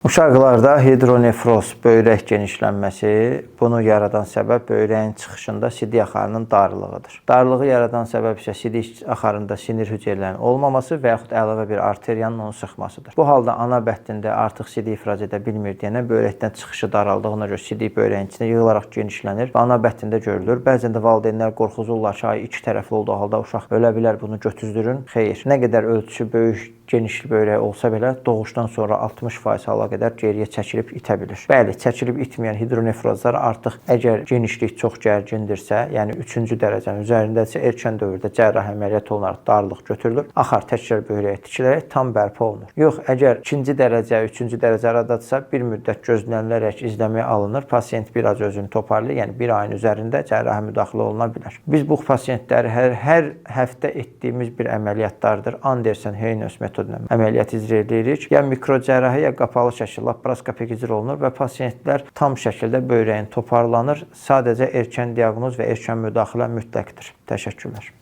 Uşaqlarda hidronefroz, böyrək genişlənməsi, bunu yaradan səbəb böyrəyin çıxışında sidik axarının darlığıdır. Darlığı yaradan səbəb isə sidik axarında sinir hüceyrələrinin olmaması və yaxud əlavə bir arteriyanın onu sıxmasıdır. Bu halda ana bətnində artıq sidik ifraz edə bilmir deyənə böyrəkdən çıxışı daraldığına görə sidik böyrəyin içində yığılaraq genişlənir və ana bətnində görülür. Bəzən də valideynlər qorxuzurlar ki, ay iki tərəfli olduğu halda uşaq ölə bilər, bunu götürdürün. Xeyr, nə qədər ölçüsü böyük genişli böyrək olsa belə doğuşdan sonra 60% hala qədər geriyə çəkilib itə bilir. Bəli, çəkilib itməyən hidronefrozlar artıq əgər genişlik çox gərgindirsə, yəni 3-cü dərəcənin üzərindədirsə, erkən dövrdə cərrahi əməliyyat olunaraq darlıq götürülür, axar təkrar böyrəyə tikilərək tam bərpa olunur. Yox, əgər 2-ci dərəcə, 3-cü dərəcə aradadırsa, bir müddət gözlənilərək izləməyə alınır. Pasiyent biraz özünü toparlayır, yəni bir ayın üzərində cərrahi müdaxilə oluna bilər. Biz bu pasiyentləri hər həftə etdiyimiz bir əməliyyatlardır. Andersen-Heynos metodu ilə əməliyyat icra edirik. Ya mikrocərrahi, ya qapalı şəkil laparoskopik icra olunur və pasiyentlər tam şəkildə böyrəyin toparlanır. Sadəcə erkən diaqnoz və erkən müdaxilə mütləqdir. Təşəkkürlər.